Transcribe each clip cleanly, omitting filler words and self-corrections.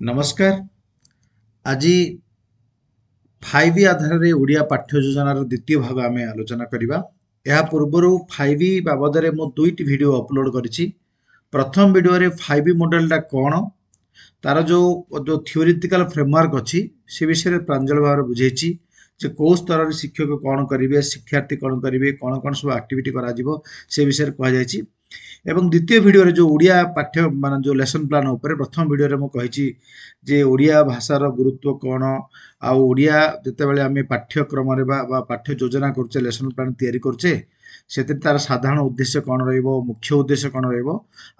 ନମସ୍କାର। ଆଜି ଫାଇଭ୍ ଆଧାରରେ ଓଡ଼ିଆ ପାଠ୍ୟ ଯୋଜନାର ଦ୍ୱିତୀୟ ଭାଗ ଆମେ ଆଲୋଚନା କରିବା। ଏହା ପୂର୍ବରୁ ଫାଇଭ୍ ବାବଦରେ ମୁଁ ଦୁଇଟି ଭିଡ଼ିଓ ଅପଲୋଡ଼ କରିଛି। ପ୍ରଥମ ଭିଡ଼ିଓରେ ଫାଇଭ୍ ମଡେଲଟା କ'ଣ, ତାର ଯେଉଁ ଯେଉଁ ଥିଓରିଟିକାଲ ଫ୍ରେମୱାର୍କ ଅଛି ସେ ବିଷୟରେ ପ୍ରାଞ୍ଜଳ ଭାବରେ ବୁଝେଇଛି ଯେ କେଉଁ ସ୍ତରରେ ଶିକ୍ଷକ କ'ଣ କରିବେ, ଶିକ୍ଷାର୍ଥୀ କ'ଣ କରିବେ, କ'ଣ କ'ଣ ସବୁ ଆକ୍ଟିଭିଟି କରାଯିବ ସେ ବିଷୟରେ କୁହାଯାଇଛି। ଏବଂ ଦ୍ୱିତୀୟ ଭିଡ଼ିଓରେ ଯେଉଁ ଓଡ଼ିଆ ପାଠ୍ୟ ମାନେ ଯେଉଁ ଲେସନ୍ ପ୍ଲାନ୍ ଉପରେ ପ୍ରଥମ ଭିଡ଼ିଓରେ ମୁଁ କହିଛି ଯେ ଓଡ଼ିଆ ଭାଷାର ଗୁରୁତ୍ୱ କ'ଣ, ଆଉ ଓଡ଼ିଆ ଯେତେବେଳେ ଆମେ ପାଠ୍ୟକ୍ରମରେ ବା ପାଠ୍ୟ ଯୋଜନା କରୁଛେ, ଲେସନ୍ ପ୍ଲାନ୍ ତିଆରି କରୁଛେ, ସେଥିରେ ତାର ସାଧାରଣ ଉଦ୍ଦେଶ୍ୟ କ'ଣ ରହିବ, ମୁଖ୍ୟ ଉଦ୍ଦେଶ୍ୟ କ'ଣ ରହିବ,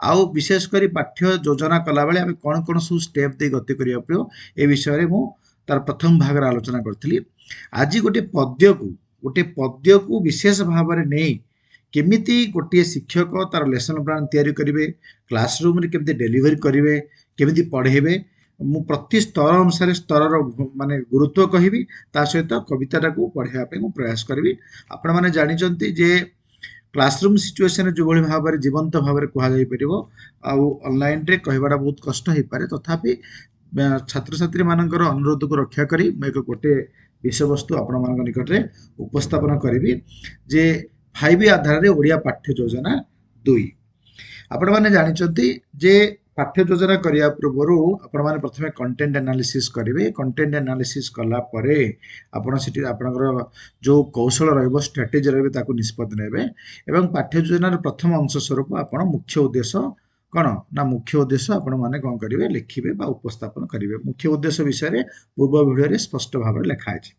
ଆଉ ବିଶେଷ କରି ପାଠ୍ୟ ଯୋଜନା କଲାବେଳେ ଆମେ କ'ଣ କ'ଣ ସବୁ ଷ୍ଟେପ୍ ଦେଇ ଗତି କରିବାକୁ ପଡ଼ିବ, ଏ ବିଷୟରେ ମୁଁ ତାର ପ୍ରଥମ ଭାଗରେ ଆଲୋଚନା କରିଥିଲି। ଆଜି ଗୋଟେ ପଦ୍ୟକୁ ବିଶେଷ ଭାବରେ ନେଇ କେମିତି ଗୋଟିଏ ଶିକ୍ଷକ ତାର ଲେସନ୍ ପ୍ଲାନ୍ ତିଆରି କରିବେ, କ୍ଲାସରୁମ୍ରେ କେମିତି ଡେଲିଭରି କରିବେ, କେମିତି ପଢ଼େଇବେ, ମୁଁ ପ୍ରତି ସ୍ତର ଅନୁସାରେ ସ୍ତରର ମାନେ ଗୁରୁତ୍ୱ କହିବି। ତା ସହିତ କବିତାଟାକୁ ପଢ଼େଇବା ପାଇଁ ମୁଁ ପ୍ରୟାସ କରିବି। ଆପଣମାନେ ଜାଣିଛନ୍ତି ଯେ କ୍ଲାସରୁମ୍ ସିଚୁଏସନରେ ଯେଉଁଭଳି ଭାବରେ ଜୀବନ୍ତ ଭାବରେ କୁହାଯାଇପାରିବ, ଆଉ ଅନଲାଇନରେ କହିବାଟା ବହୁତ କଷ୍ଟ ହେଇପାରେ। ତଥାପି ଛାତ୍ରଛାତ୍ରୀମାନଙ୍କର ଅନୁରୋଧକୁ ରକ୍ଷା କରି ମୁଁ ଏକ ଗୋଟେ ବିଷୟବସ୍ତୁ ଆପଣମାନଙ୍କ ନିକଟରେ ଉପସ୍ଥାପନ କରିବି ଯେ ଫାଇଭ୍ ଆଧାରରେ ଓଡ଼ିଆ ପାଠ୍ୟ ଯୋଜନା 2। ଆପଣମାନେ ଜାଣିଛନ୍ତି ଯେ ପାଠ୍ୟ ଯୋଜନା କରିବା ପୂର୍ବରୁ ଆପଣମାନେ ପ୍ରଥମେ କଣ୍ଟେଣ୍ଟ ଆନାଲିସିସ୍ କରିବେ। କଣ୍ଟେଣ୍ଟ ଆନାଲିସିସ୍ କଲା ପରେ ଆପଣ ସେଠି ଆପଣଙ୍କର ଯେଉଁ କୌଶଳ ରହିବ, ଷ୍ଟ୍ରାଟେଜି ରହିବ, ତାକୁ ନିଷ୍ପତ୍ତି ନେବେ। ଏବଂ ପାଠ୍ୟ ଯୋଜନାର ପ୍ରଥମ ଅଂଶ ସ୍ୱରୂପ ଆପଣ ମୁଖ୍ୟ ଉଦ୍ଦେଶ୍ୟ କ'ଣ ନା ମୁଖ୍ୟ ଉଦ୍ଦେଶ୍ୟ ଆପଣମାନେ କ'ଣ କରିବେ, ଲେଖିବେ ବା ଉପସ୍ଥାପନ କରିବେ। ମୁଖ୍ୟ ଉଦ୍ଦେଶ୍ୟ ବିଷୟରେ ପୂର୍ବ ଭିଡ଼ିଓରେ ସ୍ପଷ୍ଟ ଭାବରେ ଲେଖା ହେଇଛି।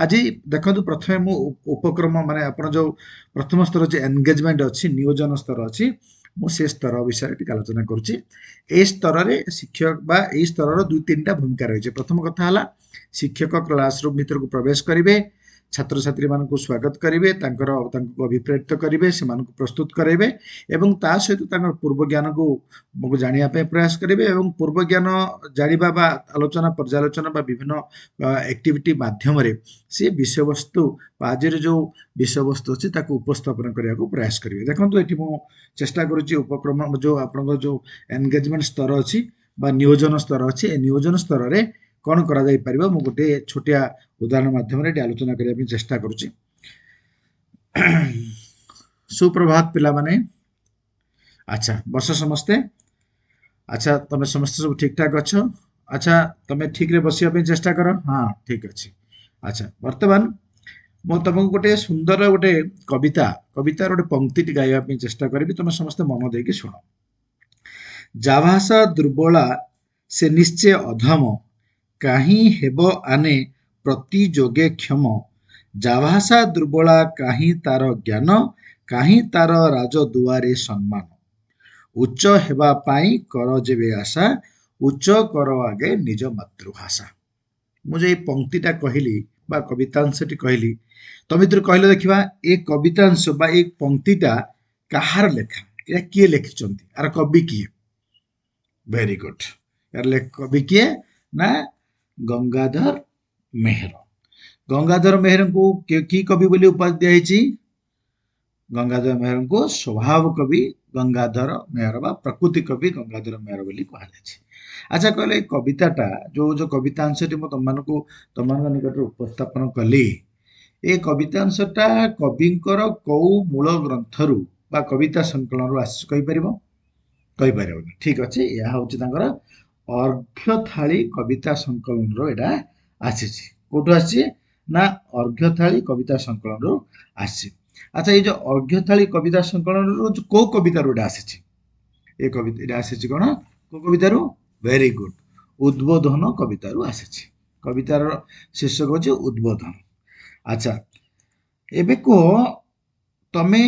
ଆଜି ଦେଖନ୍ତୁ, ପ୍ରଥମେ ମୁଁ ଉପକ୍ରମ ମାନେ ଆପଣ ଯେଉଁ ପ୍ରଥମ ସ୍ତର ଯେ ଏନଗେଜମେଣ୍ଟ ଅଛି, ନିୟୋଜନ ସ୍ତର ଅଛି, ମୁଁ ସେ ସ୍ତର ବିଷୟରେ ଟିକେ ଆଲୋଚନା କରୁଛି। ଏ ସ୍ତରରେ ଶିକ୍ଷକ ବା ଏଇ ସ୍ତରର ଦୁଇ ତିନିଟା ଭୂମିକା ରହିଛି। ପ୍ରଥମ କଥା ହେଲା, ଶିକ୍ଷକ କ୍ଲାସରୁମ୍ ଭିତରକୁ ପ୍ରବେଶ କରିବେ, ଛାତ୍ରଛାତ୍ରୀମାନଙ୍କୁ ସ୍ୱାଗତ କରିବେ, ତାଙ୍କୁ ଅଭିପ୍ରେରିତ କରିବେ, ସେମାନଙ୍କୁ ପ୍ରସ୍ତୁତ କରାଇବେ ଏବଂ ତା ସହିତ ତାଙ୍କର ପୂର୍ବ ଜ୍ଞାନକୁ ଜାଣିବା ପାଇଁ ପ୍ରୟାସ କରିବେ। ଏବଂ ପୂର୍ବ ଜ୍ଞାନ ଜାଣିବା ବା ଆଲୋଚନା, ପର୍ଯ୍ୟାଲୋଚନା ବା ବିଭିନ୍ନ ଆକ୍ଟିଭିଟି ମାଧ୍ୟମରେ ସେ ବିଷୟବସ୍ତୁ ବା ଆଜିର ଯେଉଁ ବିଷୟବସ୍ତୁ ଅଛି ତାକୁ ଉପସ୍ଥାପନ କରିବାକୁ ପ୍ରୟାସ କରିବେ। ଦେଖନ୍ତୁ, ଏଠି ମୁଁ ଚେଷ୍ଟା କରୁଛି ଉପକ୍ରମ ଯେଉଁ ଆପଣଙ୍କର ଯେଉଁ ଏନଗେଜମେଣ୍ଟ ସ୍ତର ଅଛି ବା ନିୟୋଜନ ସ୍ତର ଅଛି, ଏ ନିୟୋଜନ ସ୍ତରରେ କ'ଣ କରାଯାଇପାରିବ, ମୁଁ ଗୋଟେ ଛୋଟିଆ ଉଦାହରଣ ମାଧ୍ୟମରେ ଏଠି ଆଲୋଚନା କରିବା ପାଇଁ ଚେଷ୍ଟା କରୁଛି। ସୁପ୍ରଭାତ ପିଲାମାନେ। ଆଚ୍ଛା, ବସ ସମସ୍ତେ। ଆଚ୍ଛା, ତମେ ସମସ୍ତେ ସବୁ ଠିକ ଠାକ ଅଛ? ଆଚ୍ଛା, ତମେ ଠିକରେ ବସିବା ପାଇଁ ଚେଷ୍ଟା କର। ହଁ, ଠିକ ଅଛି। ଆଚ୍ଛା, ବର୍ତ୍ତମାନ ମୁଁ ତମକୁ ଗୋଟେ ସୁନ୍ଦର ଗୋଟେ କବିତାର ଗୋଟେ ପଙ୍କ୍ତିଟି ଗାଇବା ପାଇଁ ଚେଷ୍ଟା କରିବି। ତମେ ସମସ୍ତେ ମନ ଦେଇକି ଶୁଣ। ଯା ଭାଷା ଦୁର୍ବଳା ସେ ନିଶ୍ଚୟ ଅଧମ, କାହିଁ ହେବ ଆନେ ପ୍ରତିଯୋଗେ କ୍ଷମ। ଯା ଭାଷା ଦୁର୍ବଳା କାହିଁ ତାର ଜ୍ଞାନ, କାହିଁ ତାର ରାଜଦୁଆରେ ସମ୍ମାନ। ଉଚ୍ଚ ହେବା ପାଇଁ କର ଯେବେ ଆଶା, ଉଚ୍ଚ କର ଆଗେ ନିଜ ମାତୃଭାଷା। ମୁଁ ଯେ ଏଇ ପଙ୍କ୍ତିଟା କହିଲି ବା କବିତାଂଶଟି କହିଲି, ତମେ ଭିତରୁ କହିଲେ ଦେଖିବା, ଏ କବିତାଂଶ ବା ଏ ପଙ୍କ୍ତିଟା କାହାର ଲେଖା? ଏଇଟା କିଏ ଲେଖିଛନ୍ତି? ଆର କବି କିଏ? Very good. ଏହାର କବି କିଏ ନା ଗଙ୍ଗାଧର ମେହେର। ଗଙ୍ଗାଧର ମେହେରଙ୍କୁ କି କବି ବୋଲି ଉପାଧି ଦିଆହେଇଛି? ଗଙ୍ଗାଧର ମେହେରଙ୍କୁ ସ୍ୱଭାବ କବି ଗଙ୍ଗାଧର ମେହେର ବା ପ୍ରକୃତି କବି ଗଙ୍ଗାଧର ମେହେର ବୋଲି କୁହାଯାଇଛି। ଆଚ୍ଛା କହିଲେ, ଏଇ କବିତାଟା ଯୋଉ ଯୋଉ କବିତାଂଶଟି ମୁଁ ତମମାନଙ୍କ ନିକଟରେ ଉପସ୍ଥାପନ କଲି, ଏ କବିତାଂଶଟା କବିଙ୍କର କୋଉ ମୂଳ ଗ୍ରନ୍ଥରୁ ବା କବିତା ସଂକଳନରୁ ଆସିଛି, କହିପାରିବ? କହିପାରିବନି। ଠିକ ଅଛି। ଏହା ହଉଛି ତାଙ୍କର ଅର୍ଘ୍ୟଥାଳି କବିତା ସଂକଳନରୁ ଏଇଟା ଆସିଛି। କୋଉଠୁ ଆସିଛି ନା ଅର୍ଘ୍ୟଥାଳି କବିତା ସଂକଳନରୁ ଆସିଛି। ଆଚ୍ଛା, ଏଇ ଯୋଉ ଅର୍ଘ୍ୟଥାଳି କବିତା ସଂକଳନରୁ କୋଉ କବିତାରୁ ଏଇଟା ଆସିଛି? ଏ କବିତା ଏଇଟା ଆସିଛି କଣ, କୋଉ କବିତାରୁ? ଭେରି ଗୁଡ୍, ଉଦ୍ବୋଧନ କବିତାରୁ ଆସିଛି। କବିତାର ଶୀର୍ଷକ ହଉଛି ଉଦ୍ବୋଧନ। ଆଚ୍ଛା, ଏବେ କୁହ ତମେ,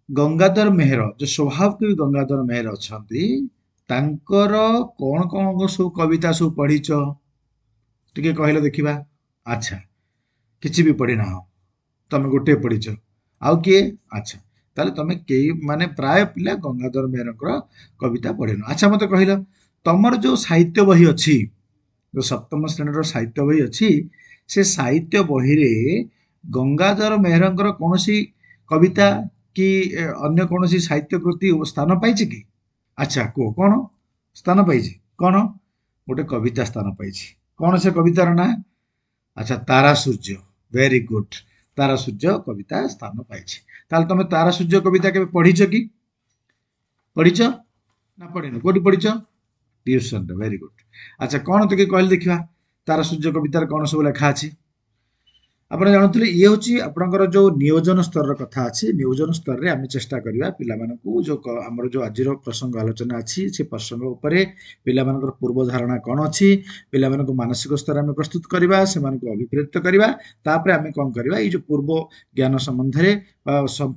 ଗଙ୍ଗାଧର ମେହେର ଯୋଉ ସ୍ୱଭାବ କବି ଗଙ୍ଗାଧର ମେହେର ଅଛନ୍ତି, ତାଙ୍କର କଣ କଣ ସବୁ କବିତା ସବୁ ପଢିଛ, ଟିକେ କହିଲ ଦେଖିବା। ଆଚ୍ଛା, କିଛି ବି ପଢିନାହ ତମେ? ଗୋଟିଏ ପଢିଛ। ଆଉ କିଏ? ଆଚ୍ଛା, ତାହେଲେ ତମେ କେହି ମାନେ ପ୍ରାୟ ପିଲା ଗଙ୍ଗାଧର ମେହେରଙ୍କର କବିତା ପଢିନ। ଆଚ୍ଛା, ମତେ କହିଲ, ତମର ଯୋଉ ସାହିତ୍ୟ ବହି ଅଛି, ଯୋଉ ସପ୍ତମ ଶ୍ରେଣୀର ସାହିତ୍ୟ ବହି ଅଛି, ସେ ସାହିତ୍ୟ ବହିରେ ଗଙ୍ଗାଧର ମେହେରଙ୍କର କୌଣସି କବିତା କି ଅନ୍ୟ କୌଣସି ସାହିତ୍ୟ କୃତି ସ୍ଥାନ ପାଇଛି କି? ଆଚ୍ଛା କୁହ, କ'ଣ ସ୍ଥାନ ପାଇଛି? କ'ଣ? ଗୋଟେ କବିତା ସ୍ଥାନ ପାଇଛି। କ'ଣ ସେ କବିତାର ନାଁ? ଆଚ୍ଛା, ତାରା ସୂର୍ଯ୍ୟ। Very good. ତାରା ସୂର୍ଯ୍ୟ କବିତା ସ୍ଥାନ ପାଇଛି। ତାହେଲେ ତମେ ତାରା ସୂର୍ଯ୍ୟ କବିତା କେବେ ପଢିଛ କି? ପଢିଛ ନା ପଢିନ? କୋଉଠି ପଢିଛ? ଟ୍ୟୁସନରେ। Very good. ଆଚ୍ଛା, କ'ଣ ଟିକେ କହିଲେ ଦେଖିବା, ତାରା ସୂର୍ଯ୍ୟ କବିତାରେ କ'ଣ ସବୁ ଲେଖା ଅଛି? ଆପଣ ଜାଣୁଥିଲେ, ଇଏ ହେଉଛି ଆପଣଙ୍କର ଯୋଉ ନିୟୋଜନ ସ୍ତରର କଥା ଅଛି। ନିୟୋଜନ ସ୍ତରରେ ଆମେ ଚେଷ୍ଟା କରିବା ପିଲାମାନଙ୍କୁ ଯୋଉ ଆମର ଯୋଉ ଆଜିର ପ୍ରସଙ୍ଗ ଆଲୋଚନା ଅଛି, ସେ ପ୍ରସଙ୍ଗ ଉପରେ ପିଲାମାନଙ୍କର ପୂର୍ବ ଧାରଣା କ'ଣ ଅଛି, ପିଲାମାନଙ୍କୁ ମାନସିକ ସ୍ତରରେ ଆମେ ପ୍ରସ୍ତୁତ କରିବା, ସେମାନଙ୍କୁ ଅଭିପ୍ରେରିତ କରିବା। ତାପରେ ଆମେ କ'ଣ କରିବା? ଏଇ ଯୋଉ ପୂର୍ବ ଜ୍ଞାନ ସମ୍ବନ୍ଧରେ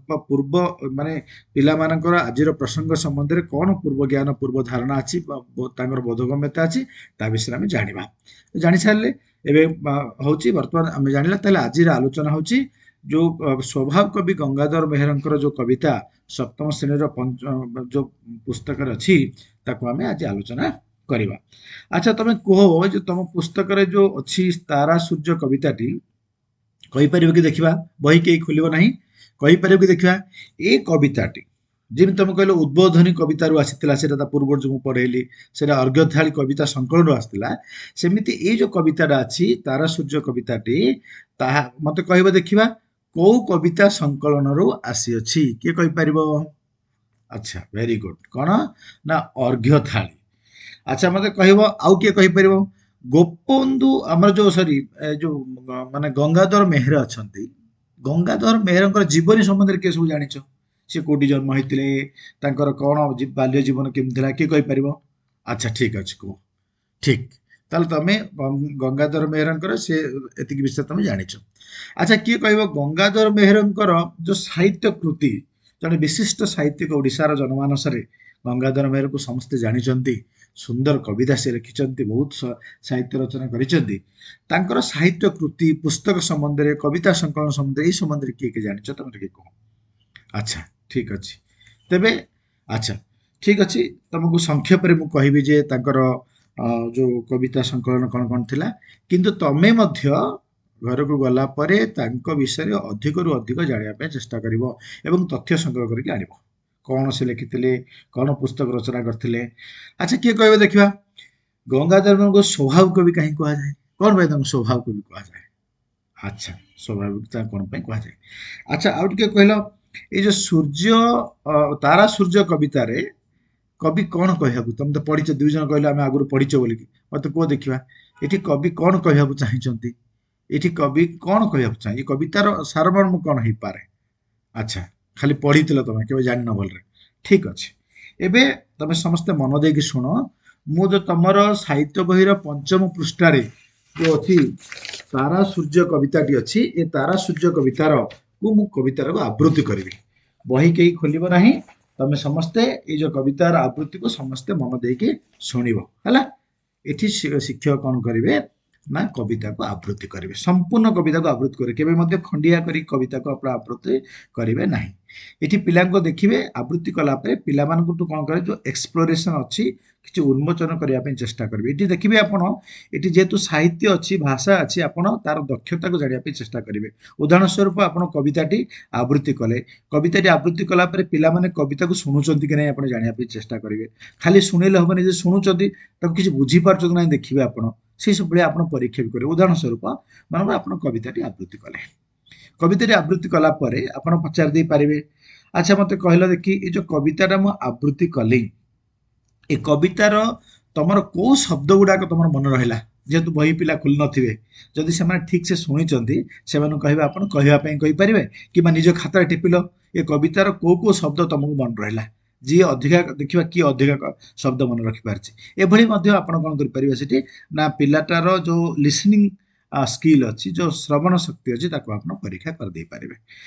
ବା ପୂର୍ବ ମାନେ ପିଲାମାନଙ୍କର ଆଜିର ପ୍ରସଙ୍ଗ ସମ୍ବନ୍ଧରେ କ'ଣ ପୂର୍ବ ଜ୍ଞାନ, ପୂର୍ବ ଧାରଣା ଅଛି ବା ତାଙ୍କର ବୋଧଗମ୍ୟତା ଅଛି, ତା ବିଷୟରେ ଆମେ ଜାଣିବା। ଜାଣିସାରିଲେ ଏବେ ହେଉଛି ବର୍ତ୍ତମାନ ଆମେ ଜାଣିଲା। ତାହେଲେ ଆଜିର ଆଲୋଚନା ହେଉଛି ଯୋଉ ସ୍ୱଭାବ କବି ଗଙ୍ଗାଧର ମେହେରଙ୍କର ଯୋଉ କବିତା ସପ୍ତମ ଶ୍ରେଣୀର ଯୋଉ ପୁସ୍ତକରେ ଅଛି, ତାକୁ ଆମେ ଆଜି ଆଲୋଚନା କରିବା। ଆଚ୍ଛା, ତମେ କୁହ ଯେ ତମ ପୁସ୍ତକରେ ଯୋଉ ଅଛି ତାରା ସୂର୍ଯ୍ୟ କବିତାଟି, କହିପାରିବ କି ଦେଖିବା? ବହି କେହି ଖୋଲିବ ନାହିଁ। କହିପାରିବ କି ଦେଖିବା, ଏ କବିତାଟି ଯେମିତି ତମେ କହିଲ ଉଦ୍ବୋଧନୀ କବିତାରୁ ଆସିଥିଲା, ସେଇଟା ତା ପୂର୍ବରୁ ଯୋଉ ମୁଁ ପଢେଇଲି ସେଇଟା ଅର୍ଘ୍ୟଥାଳି କବିତା ସଂକଳନରୁ ଆସିଥିଲା, ସେମିତି ଏଇ ଯୋଉ କବିତାଟା ଅଛି ତାରା ସୂର୍ଯ୍ୟ କବିତାଟି, ତାହା ମତେ କହିବ ଦେଖିବା, କୋଉ କବିତା ସଂକଳନରୁ ଆସିଅଛି? କିଏ କହିପାରିବ? ଆଚ୍ଛା, ଭେରି ଗୁଡ୍। କ'ଣ ନା ଅର୍ଘ୍ୟଥାଳି। ଆଚ୍ଛା, ମତେ କହିବ, ଆଉ କିଏ କହିପାରିବ? ଗୋପବନ୍ଧୁ ଆମର ଯୋଉ, ସରି, ଯୋଉ ମାନେ ଗଙ୍ଗାଧର ମେହେର ଅଛନ୍ତି, ଗଙ୍ଗାଧର ମେହେରଙ୍କର ଜୀବନୀ ସମ୍ବନ୍ଧରେ କିଏ ସବୁ ଜାଣିଛ? ସେ କୋଉଠି ଜନ୍ମ ହେଇଥିଲେ, ତାଙ୍କର କ'ଣ ବାଲ୍ୟ ଜୀବନ କେମିତି ଥିଲା, କିଏ କହିପାରିବ? ଆଚ୍ଛା, ଠିକ ଅଛି, କୁହ। ଠିକ, ତାହେଲେ ତମେ ଗଙ୍ଗାଧର ମେହେରଙ୍କର ସେ ଏତିକି ବିଷୟରେ ତମେ ଜାଣିଛ। ଆଚ୍ଛା, କିଏ କହିବ ଗଙ୍ଗାଧର ମେହେରଙ୍କର ଯୋଉ ସାହିତ୍ୟ କୃତି? ଜଣେ ବିଶିଷ୍ଟ ସାହିତ୍ୟିକ, ଓଡ଼ିଶାର ଜନମାନସରେ ଗଙ୍ଗାଧର ମେହେରକୁ ସମସ୍ତେ ଜାଣିଛନ୍ତି। ସୁନ୍ଦର କବିତା ସେ ଲେଖିଛନ୍ତି, ବହୁତ ସାହିତ୍ୟ ରଚନା କରିଛନ୍ତି। ତାଙ୍କର ସାହିତ୍ୟ କୃତି, ପୁସ୍ତକ ସମ୍ବନ୍ଧରେ, କବିତା ସଂକଳନ ସମ୍ବନ୍ଧରେ, ଏଇ ସମ୍ବନ୍ଧରେ କିଏ କିଏ ଜାଣିଛ ତମେ ଟିକେ କୁହ। ଆଚ୍ଛା, ଠିକ ଅଛି। ତେବେ ଆଚ୍ଛା, ଠିକ ଅଛି, ତମକୁ ସଂକ୍ଷେପରେ ମୁଁ କହିବି ଯେ ତାଙ୍କର ଯୋଉ କବିତା ସଂକଳନ କ'ଣ କ'ଣ ଥିଲା। କିନ୍ତୁ ତମେ ମଧ୍ୟ ଘରକୁ ଗଲା ପରେ ତାଙ୍କ ବିଷୟରେ ଅଧିକରୁ ଅଧିକ ଜାଣିବା ପାଇଁ ଚେଷ୍ଟା କରିବ ଏବଂ ତଥ୍ୟ ସଂଗ୍ରହ କରିକି ଆଣିବ, କ'ଣ ସେ ଲେଖିଥିଲେ, କ'ଣ ପୁସ୍ତକ ରଚନା କରିଥିଲେ। ଆଚ୍ଛା, କିଏ କହିବ ଦେଖିବା, ଗଙ୍ଗାଧରଙ୍କୁ ସ୍ୱଭାବ କବି କାହିଁ କୁହାଯାଏ? କ'ଣ ପାଇଁ ତାଙ୍କୁ ସ୍ୱଭାବ କବି କୁହାଯାଏ? ଆଚ୍ଛା, ସ୍ୱାଭାବିକତା କ'ଣ ପାଇଁ କୁହାଯାଏ? ଆଚ୍ଛା, ଆଉ ଟିକେ କହିଲ, ଏଇ ଯୋଉ ସୂର୍ଯ୍ୟ ତାରା ସୂର୍ଯ୍ୟ କବିତାରେ କବି କ'ଣ କହିବାକୁ, ତମେ ତ ପଢିଛ, ଦୁଇ ଜଣ କହିଲେ ଆମେ ଆଗରୁ ପଢିଛ ବୋଲିକି, ମତେ କୁହ ଦେଖିବା, ଏଠି କବି କ'ଣ କହିବାକୁ ଚାହିଁଛନ୍ତି? ଏଠି କବି କ'ଣ କହିବାକୁ ଚାହେଁ? ଏ କବିତାର ସାରମର୍ମ କ'ଣ ହେଇପାରେ? ଆଚ୍ଛା, ଖାଲି ପଢିଥିଲ ତମେ, କେବେ ଜାଣିନ ଭଲରେ। ଠିକ ଅଛି, ଏବେ ତମେ ସମସ୍ତେ ମନ ଦେଇକି ଶୁଣ। ମୁଁ ଯୋଉ ତମର ସାହିତ୍ୟ ବହିର ପଞ୍ଚମ ପୃଷ୍ଠାରେ ଯୋଉ ଅଛି ତାରା ସୂର୍ଯ୍ୟ କବିତାଟି ଅଛି, ଏ ତାରା ସୂର୍ଯ୍ୟ କବିତାର କୁ ମୁଁ କବିତାର ଆବୃତ୍ତି କରିବି। ବହି କେହି ଖୋଲିବ ନାହିଁ। ତମେ ସମସ୍ତେ ଏଇ ଯୋଉ କବିତାର ଆବୃତ୍ତିକୁ ସମସ୍ତେ ମନ ଦେଇକି ଶୁଣିବ, ହେଲା? ଏଠି ଶିକ୍ଷକ କ'ଣ କରିବେ ନା କବିତାକୁ ଆବୃତ୍ତି କରିବେ, ସମ୍ପୂର୍ଣ୍ଣ କବିତାକୁ ଆବୃତ୍ତି କରିବେ। କେବେ ମଧ୍ୟ ଖଣ୍ଡିଆ କରି କବିତାକୁ ଆପଣ ଆବୃତ୍ତି କରିବେ ନାହିଁ। ଏଠି ପିଲାଙ୍କୁ ଦେଖିବେ, ଆବୃତ୍ତି କଲା ପରେ ପିଲାମାନଙ୍କଠୁ କ'ଣ କରିବେ, ଯୋଉ ଏକ୍ସପ୍ଲୋରେସନ ଅଛି, କିଛି ଉନ୍ମୋଚନ କରିବା ପାଇଁ ଚେଷ୍ଟା କରିବେ। ଏଠି ଦେଖିବେ ଆପଣ, ଏଠି ଯେହେତୁ ସାହିତ୍ୟ ଅଛି, ଭାଷା ଅଛି, ଆପଣ ତାର ଦକ୍ଷତାକୁ ଜାଣିବା ପାଇଁ ଚେଷ୍ଟା କରିବେ। ଉଦାହରଣ ସ୍ୱରୂପ ଆପଣ କବିତାଟି ଆବୃତ୍ତି କଲେ, କବିତାଟି ଆବୃତ୍ତି କଲା ପରେ ପିଲାମାନେ କବିତାକୁ ଶୁଣୁଛନ୍ତି କି ନାହିଁ ଆପଣ ଜାଣିବା ପାଇଁ ଚେଷ୍ଟା କରିବେ। ଖାଲି ଶୁଣିଲେ ହବନି ଯେ ଶୁଣୁଛନ୍ତି, ତାକୁ କିଛି ବୁଝିପାରୁଛନ୍ତି ନାହିଁ ଦେଖିବେ ଆପଣ। ସେଇ ସବୁ ଭଳିଆ ଆପଣ ପରୀକ୍ଷା ବି କରିବେ। ଉଦାହରଣ ସ୍ୱରୂପ ମନେକର ଆପଣ କବିତାଟି ଆବୃତ୍ତି କଲେ, କବିତାଟି ଆବୃତ୍ତି କଲା ପରେ ଆପଣ ପଚାରି ଦେଇପାରିବେ, ଆଚ୍ଛା ମତେ କହିଲ ଦେଖି, ଏ ଯୋଉ କବିତାଟା ମୁଁ ଆବୃତ୍ତି କଲି, ଏ କବିତାର ତମର କୋଉ ଶବ୍ଦ ଗୁଡାକ ତମର ମନେ ରହିଲା? ଯେହେତୁ ବହି ପିଲା ଖୋଲି ନଥିବେ, ଯଦି ସେମାନେ ଠିକ ସେ ଶୁଣିଛନ୍ତି, ସେମାନଙ୍କୁ କହିବେ, ଆପଣ କହିବା ପାଇଁ କହିପାରିବେ କିମ୍ବା ନିଜ ଖାତାରେ ଟିପିଲ, ଏ କବିତାର କୋଉ କୋଉ ଶବ୍ଦ ତମକୁ ମନେ ରହିଲା। ଯିଏ ଅଧିକା, ଦେଖିବା କିଏ ଅଧିକା ଶବ୍ଦ ମନେ ରଖିପାରିଛି। ଏଭଳି ମଧ୍ୟ ଆପଣ କ'ଣ କରିପାରିବେ ସେଠି ନା ପିଲାଟାର ଯୋଉ ଲିସନିଂ ସ୍କିଲ୍ ଅଛି, ଯୋଉ ଶ୍ରବଣ ଶକ୍ତି ଅଛି, ତାକୁ ଆପଣ ପରୀକ୍ଷା କରିଦେଇପାରିବେ।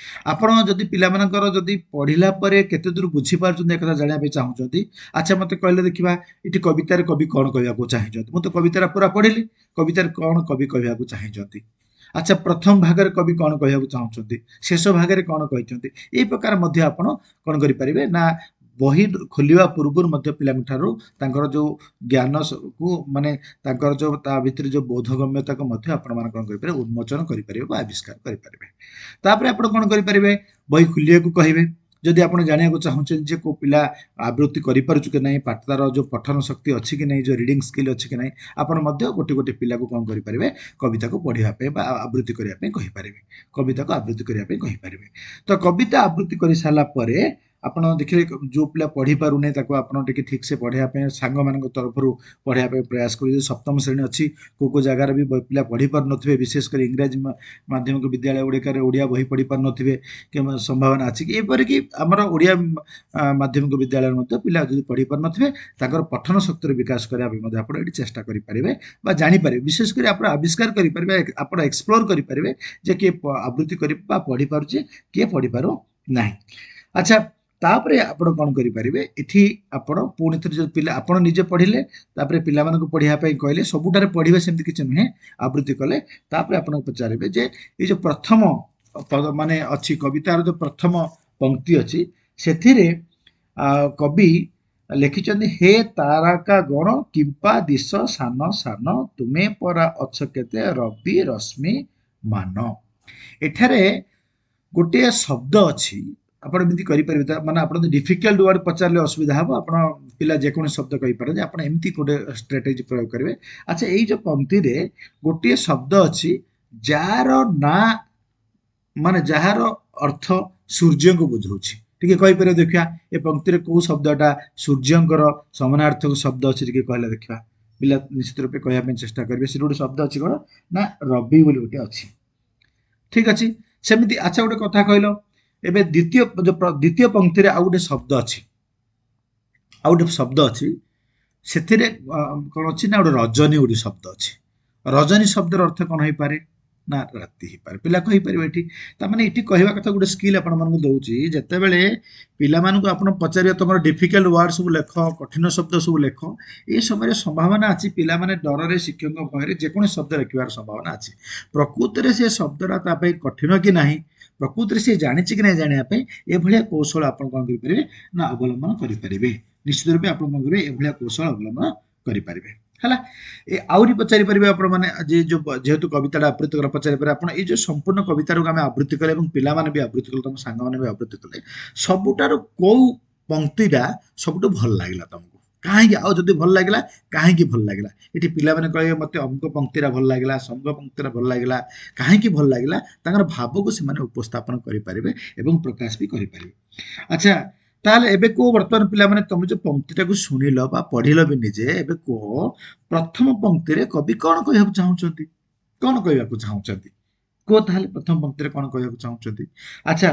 ଆପଣ ଯଦି ପିଲାମାନଙ୍କର ଯଦି ପଢିଲା ପରେ କେତେ ଦୂର ବୁଝିପାରୁଛନ୍ତି ଏକଥା ଜାଣିବା ପାଇଁ ଚାହୁଁଛନ୍ତି, ଆଚ୍ଛା ମତେ କହିଲେ ଦେଖିବା, ଏଠି କବିତାରେ କବି କ'ଣ କହିବାକୁ ଚାହିଁଛନ୍ତି? ମୁଁ ତ କବିତାଟା ପୁରା ପଢିଲି, କବିତାରେ କ'ଣ କବି କହିବାକୁ ଚାହିଁଛନ୍ତି? ଆଚ୍ଛା, ପ୍ରଥମ ଭାଗରେ କବି କ'ଣ କହିବାକୁ ଚାହୁଁଛନ୍ତି, ଶେଷ ଭାଗରେ କ'ଣ କହିଛନ୍ତି? ଏଇ ପ୍ରକାର ମଧ୍ୟ ଆପଣ କ'ଣ କରିପାରିବେ ନା ବହି ଖୋଲିବା ପୂର୍ବରୁ ମଧ୍ୟ ପିଲାଙ୍କ ଠାରୁ ତାଙ୍କର ଯୋଉ ଜ୍ଞାନକୁ, ମାନେ ତାଙ୍କର ଯୋଉ ତା ଭିତରେ ଯୋଉ ବୋଧଗମ୍ୟତାକୁ ମଧ୍ୟ ଆପଣମାନେ କ'ଣ କରିପାରିବେ, ଉନ୍ମୋଚନ କରିପାରିବେ ବା ଆବିଷ୍କାର କରିପାରିବେ। ତାପରେ ଆପଣ କ'ଣ କରିପାରିବେ, ବହି ଖୋଲିବାକୁ କହିବେ। ଯଦି ଆପଣ ଜାଣିବାକୁ ଚାହୁଁଛନ୍ତି ଯେ କେଉଁ ପିଲା ଆବୃତ୍ତି କରିପାରୁଛୁ କି ନାହିଁ, ପାଠ ତାର ଯେଉଁ ପଠନ ଶକ୍ତି ଅଛି କି ନାହିଁ, ଯେଉଁ ରିଡ଼ିଂ ସ୍କିଲ୍ ଅଛି କି ନାହିଁ, ଆପଣ ମଧ୍ୟ ଗୋଟେ ଗୋଟେ ପିଲାକୁ କ'ଣ କରିପାରିବେ, କବିତାକୁ ପଢ଼ିବା ପାଇଁ ବା ଆବୃତ୍ତି କରିବା ପାଇଁ କହିପାରିବେ, କବିତାକୁ ଆବୃତ୍ତି କରିବା ପାଇଁ କହିପାରିବେ। ତ କବିତା ଆବୃତ୍ତି କରିସାରିଲା ପରେ ଆପଣ ଦେଖିଲେ ଯେଉଁ ପିଲା ପଢ଼ିପାରୁନି ତାକୁ ଆପଣ ଟିକେ ଠିକ୍ସେ ପଢ଼ିବା ପାଇଁ ସାଙ୍ଗମାନଙ୍କ ତରଫରୁ ପଢ଼ିବା ପାଇଁ ପ୍ରୟାସ କରିବେ। ସପ୍ତମ ଶ୍ରେଣୀ ଅଛି, କେଉଁ କେଉଁ ଜାଗାରେ ବି ପିଲା ପଢ଼ି ପାରୁନଥିବେ, ବିଶେଷ କରି ଇଂରାଜୀ ମାଧ୍ୟମିକ ବିଦ୍ୟାଳୟ ଗୁଡ଼ିକରେ ଓଡ଼ିଆ ବହି ପଢ଼ି ପାରୁନଥିବେ କିମ୍ବା ସମ୍ଭାବନା ଅଛି କି, ଏପରିକି ଆମର ଓଡ଼ିଆ ମାଧ୍ୟମିକ ବିଦ୍ୟାଳୟରେ ମଧ୍ୟ ପିଲା ଯଦି ପଢ଼ି ପାରୁନଥିବେ ତାଙ୍କର ପଠନ ଶକ୍ତିର ବିକାଶ କରିବା ପାଇଁ ମଧ୍ୟ ଆପଣ ଏଠି ଚେଷ୍ଟା କରିପାରିବେ ବା ଜାଣିପାରିବେ। ବିଶେଷ କରି ଆପଣ ଆବିଷ୍କାର କରିପାରିବେ, ଆପଣ ଏକ୍ସପ୍ଲୋର କରିପାରିବେ ଯେ କିଏ ଆବୃତ୍ତି କରି ବା ପଢ଼ିପାରୁଛି, କିଏ ପଢ଼ିପାରୁ ନାହିଁ। ଆଚ୍ଛା, ତାପରେ ଆପଣ କ'ଣ କରିପାରିବେ, ଏଠି ଆପଣ ପୁଣି ଥରେ ଯଦି ପିଲା ଆପଣ ନିଜେ ପଢ଼ିଲେ, ତାପରେ ପିଲାମାନଙ୍କୁ ପଢ଼ିବା ପାଇଁ କହିଲେ, ସବୁଠାରେ ପଢ଼ିବେ ସେମିତି କିଛି ନୁହେଁ, ଆବୃତ୍ତି କଲେ, ତାପରେ ଆପଣ ପଚାରିବେ ଯେ ଏଇ ଯେଉଁ ପ୍ରଥମ ପଦ ମାନେ ଅଛି କବିତାର ଯେଉଁ ପ୍ରଥମ ପଙ୍କ୍ତି ଅଛି ସେଥିରେ କବି ଲେଖିଛନ୍ତି, ହେ ତାରକା ଗଣ କିମ୍ପା ଦିଶ ସାନ ସାନ, ତୁମେ ପରା ଅଛ କେତେ ରବି ରଶ୍ମି ମାନ। ଏଠାରେ ଗୋଟିଏ ଶବ୍ଦ ଅଛି, ଆପଣ ଏମିତି କରିପାରିବେ, ମାନେ ଆପଣ ଡିଫିକଲ୍ଟ ୱାର୍ଡ ପଚାରିଲେ ଅସୁବିଧା ହେବ, ଆପଣ ପିଲା ଯେକୌଣସି ଶବ୍ଦ କହିପାରନ୍ତି, ଆପଣ ଏମିତି ଗୋଟେ ଷ୍ଟ୍ରାଟେଜି ପ୍ରୟୋଗ କରିବେ। ଆଚ୍ଛା, ଏଇ ଯେଉଁ ପଙ୍କ୍ତିରେ ଗୋଟିଏ ଶବ୍ଦ ଅଛି ଯାହାର ନାଁ ମାନେ ଯାହାର ଅର୍ଥ ସୂର୍ଯ୍ୟଙ୍କୁ ବୁଝାଉଛି, ଟିକେ କହିପାରିବେ ଦେଖିବା ଏ ପଙ୍କ୍ତିରେ କେଉଁ ଶବ୍ଦଟା ସୂର୍ଯ୍ୟଙ୍କର ସମାନାର୍ଥକ ଶବ୍ଦ ଅଛି, ଟିକେ କହିଲେ ଦେଖିବା। ପିଲା ନିଶ୍ଚିତ ରୂପେ କହିବା ପାଇଁ ଚେଷ୍ଟା କରିବେ। ସେଠି ଗୋଟେ ଶବ୍ଦ ଅଛି କ'ଣ ନା ରବି ବୋଲି ଗୋଟେ ଅଛି, ଠିକ ଅଛି। ସେମିତି ଆଚ୍ଛା ଗୋଟେ କଥା କହିଲ, ଏବେ ଦ୍ୱିତୀୟ ପଙ୍କ୍ତିରେ ଆଉ ଗୋଟେ ଶବ୍ଦ ଅଛି, ଆଉ ଗୋଟେ ଶବ୍ଦ ଅଛି, ସେଥିରେ କ'ଣ ଅଛି ନା ଗୋଟେ ରଜନୀ ଗୋଟେ ଶବ୍ଦ ଅଛି। ରଜନୀ ଶବ୍ଦର ଅର୍ଥ କ'ଣ ହେଇପାରେ ନା ରାତି ହେଇପାରେ, ପିଲା କହିପାରିବେ ଏଠି। ତାମାନେ ଏଠି କହିବା କଥା ଗୋଟେ ସ୍କିଲ୍ ଆପଣମାନଙ୍କୁ ଦେଉଛି, ଯେତେବେଳେ ପିଲାମାନଙ୍କୁ ଆପଣ ପଚାରିବେ ତୁମର ଡିଫିକଲ୍ଟ ୱାର୍ଡ ସବୁ ଲେଖ, କଠିନ ଶବ୍ଦ ସବୁ ଲେଖ, ଏ ସମୟରେ ସମ୍ଭାବନା ଅଛି ପିଲାମାନେ ଡରରେ ଶିକ୍ଷକଙ୍କ ଭୟରେ ଯେକୌଣସି ଶବ୍ଦ ଲେଖିବାର ସମ୍ଭାବନା ଅଛି। ପ୍ରକୃତରେ ସେ ଶବ୍ଦଟା ତା ପାଇଁ କଠିନ କି ନାହିଁ, ପ୍ରକୃତରେ ସେ ଜାଣିଛି କି ନାହିଁ ଜାଣିବା ପାଇଁ ଏଭଳିଆ କୌଶଳ ଆପଣ କ'ଣ କରିପାରିବେ ନା ଅବଲମ୍ବନ କରିପାରିବେ। ନିଶ୍ଚିତ ରୂପେ ଆପଣ କ'ଣ କରିବେ, ଏଭଳିଆ କୌଶଳ ଅବଲମ୍ବନ କରିପାରିବେ। ହେଲା, ଏ ଆହୁରି ପଚାରିପାରିବେ ଆପଣମାନେ ଯେ ଯେଉଁ ଯେହେତୁ କବିତାଟା ଆବୃତ୍ତି କଲା ପଚାରିପାରିବେ ଆପଣ, ଏଇ ଯେଉଁ ସମ୍ପୂର୍ଣ୍ଣ କବିତାଟାକୁ ଆମେ ଆବୃତ୍ତି କଲେ ଏବଂ ପିଲାମାନେ ବି ଆବୃତ୍ତି କଲେ, ତମ ସାଙ୍ଗମାନେ ବି ଆବୃତ୍ତି କଲେ, ସବୁଠାରୁ କେଉଁ ପଙ୍କ୍ତିଟା ସବୁଠୁ ଭଲ ଲାଗିଲା ତମକୁ, କାହିଁକି? ଆଉ ଯଦି ଭଲ ଲାଗିଲା କାହିଁକି ଭଲ ଲାଗିଲା? ଏଠି ପିଲାମାନେ କହିବେ ମୋତେ ଅମୁକ ପଙ୍କ୍ତିଟା ଭଲ ଲାଗିଲା, ସମୁକ ପଙ୍କ୍ତିଟା ଭଲ ଲାଗିଲା, କାହିଁକି ଭଲ ଲାଗିଲା, ତାଙ୍କର ଭାବକୁ ସେମାନେ ଉପସ୍ଥାପନ କରିପାରିବେ ଏବଂ ପ୍ରକାଶ ବି କରିପାରିବେ। ଆଚ୍ଛା, ତାହେଲେ ଏବେ କୁହ ବର୍ତ୍ତମାନ ପିଲାମାନେ, ତମେ ଯେଉଁ ପଙ୍କ୍ତିଟାକୁ ଶୁଣିଲ ବା ପଢ଼ିଲ ବି ନିଜେ, ଏବେ କୁହ ପ୍ରଥମ ପଙ୍କ୍ତିରେ କବି କ'ଣ କହିବାକୁ ଚାହୁଁଛନ୍ତି, କ'ଣ କହିବାକୁ ଚାହୁଁଛନ୍ତି କୁହ। ତାହେଲେ ପ୍ରଥମ ପଙ୍କ୍ତିରେ କ'ଣ କହିବାକୁ ଚାହୁଁଛନ୍ତି? ଆଚ୍ଛା,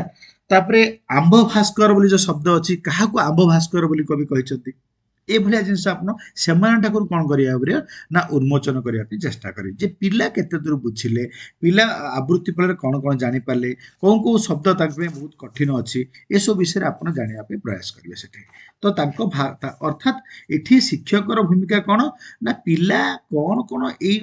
ତାପରେ ଆମ୍ଭ ଭାସ୍କର ବୋଲି ଯେଉଁ ଶବ୍ଦ ଅଛି, କାହାକୁ ଆମ୍ଭ ଭାସ୍କର ବୋଲି କବି କହିଛନ୍ତି? ଏଭଳିଆ ଜିନିଷ ଆପଣ ସେମାନଙ୍କ ଠାରୁ କ'ଣ କରିବାକୁ ପଡ଼ିବ ନା ଉନ୍ମୋଚନ କରିବା ପାଇଁ ଚେଷ୍ଟା କରିବେ, ଯେ ପିଲା କେତେ ଦୂର ବୁଝିଲେ, ପିଲା ଆବୃତ୍ତି ଫଳରେ କ'ଣ କ'ଣ ଜାଣିପାରିଲେ, କେଉଁ କେଉଁ ଶବ୍ଦ ତାଙ୍କ ପାଇଁ ବହୁତ କଠିନ ଅଛି, ଏସବୁ ବିଷୟରେ ଆପଣ ଜାଣିବା ପାଇଁ ପ୍ରୟାସ କରିବେ ସେଠି। ତ ତାଙ୍କ ଅର୍ଥାତ୍ ଏଠି ଶିକ୍ଷକର ଭୂମିକା କ'ଣ ନା ପିଲା କ'ଣ କ'ଣ ଏଇ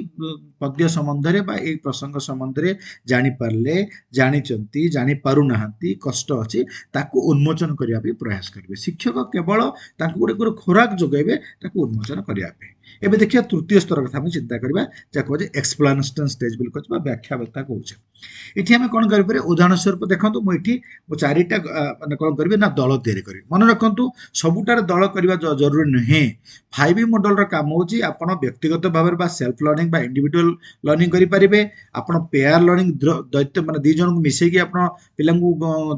ପଦ୍ୟ ସମ୍ବନ୍ଧରେ ବା ଏଇ ପ୍ରସଙ୍ଗ ସମ୍ବନ୍ଧରେ ଜାଣିପାରିଲେ, ଜାଣିଛନ୍ତି, ଜାଣିପାରୁନାହାନ୍ତି, କଷ୍ଟ ଅଛି, ତାକୁ ଉନ୍ମୋଚନ କରିବା ପାଇଁ ପ୍ରୟାସ କରିବେ। ଶିକ୍ଷକ କେବଳ ତାଙ୍କୁ ଗୋଟେ ଗୋଟେ ଖୋରାକ ଯୋଗାଇବେ ତାକୁ ଉନ୍ମୋଚନ କରିବା ପାଇଁ। ଏବେ ଦେଖିବା ତୃତୀୟ ସ୍ତର କଥା ଆମେ ଚିନ୍ତା କରିବା, ଯାହା କୁହାଯାଏ ଏକ୍ସପ୍ଲାନେସନ୍ ଷ୍ଟେଜ୍ ବୋଲି କହୁଛେ ବା ବ୍ୟାଖ୍ୟା କଥା କହୁଛେ। ଏଠି ଆମେ କ'ଣ କରିପାରିବା, ଉଦାହରଣ ସ୍ୱରୂପ ଦେଖନ୍ତୁ ମୁଁ ଏଠି ମୋ ଚାରିଟା ମାନେ କ'ଣ କରିବି ନା ଦଳ ତିଆରି କରିବି। ମନେ ରଖନ୍ତୁ ସବୁଟାରେ ଦଳ କରିବା ଜରୁରୀ ନୁହେଁ। 5 ମଡେଲର କାମ ହେଉଛି ଆପଣ ବ୍ୟକ୍ତିଗତ ଭାବରେ ବା ସେଲ୍ଫ ଲର୍ଣ୍ଣିଂ ବା ଇଣ୍ଡିଭିଜୁଆଲ ଲର୍ଣ୍ଣିଂ କରିପାରିବେ, ଆପଣ ପେୟାର ଲର୍ଣ୍ଣିଂ ଦ୍ୱୈତ ମାନେ ଦୁଇ ଜଣଙ୍କୁ ମିଶେଇକି ଆପଣ ପିଲାଙ୍କୁ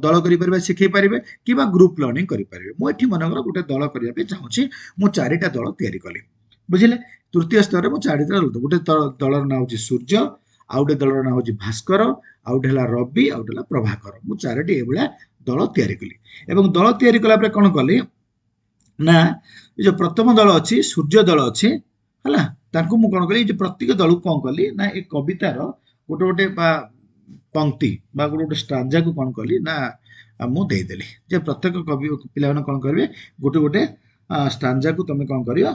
ଦଳ କରିପାରିବେ, ଶିଖେଇ ପାରିବେ, କିମ୍ବା ଗ୍ରୁପ୍ ଲର୍ଣ୍ଣିଂ କରିପାରିବେ। ମୁଁ ଏଠି ମନେକର ଗୋଟେ ଦଳ କରିବା ପାଇଁ ଚାହୁଁଛି, ମୁଁ ଚାରିଟା ଦଳ ତିଆରି କଲି, ବୁଝିଲେ। ତୃତୀୟ ସ୍ତରରେ ମୁଁ ଚାରିଟା ଦଳ, ଗୋଟେ ଦଳର ନାଁ ହେଉଛି ସୂର୍ଯ୍ୟ, ଆଉ ଗୋଟେ ଦଳର ନାଁ ହେଉଛି ଭାସ୍କର, ଆଉ ଗୋଟେ ହେଲା ରବି, ଆଉ ଗୋଟେ ହେଲା ପ୍ରଭାକର। ମୁଁ ଚାରୋଟି ଏଭଳିଆ ଦଳ ତିଆରି କଲି ଏବଂ ଦଳ ତିଆରି କଲା ପରେ କ'ଣ କଲି ନା ଏ ଯେଉଁ ପ୍ରଥମ ଦଳ ଅଛି ସୂର୍ଯ୍ୟ ଦଳ ଅଛି, ହେଲା, ତାଙ୍କୁ ମୁଁ କ'ଣ କଲି, ଏ ଯେଉଁ ପ୍ରତ୍ୟେକ ଦଳକୁ କ'ଣ କଲି ନା ଏ କବିତାର ଗୋଟେ ଗୋଟେ ବା ପଙ୍କ୍ତି ବା ଗୋଟେ ଗୋଟେ ଷ୍ଟାଞ୍ଜାକୁ କ'ଣ କଲି ନା ମୁଁ ଦେଇଦେଲି, ଯେ ପ୍ରତ୍ୟେକ କବି ପିଲାମାନେ କ'ଣ କରିବେ, ଗୋଟେ ଗୋଟେ ଷ୍ଟାଞ୍ଜାକୁ ତମେ କ'ଣ କରିବ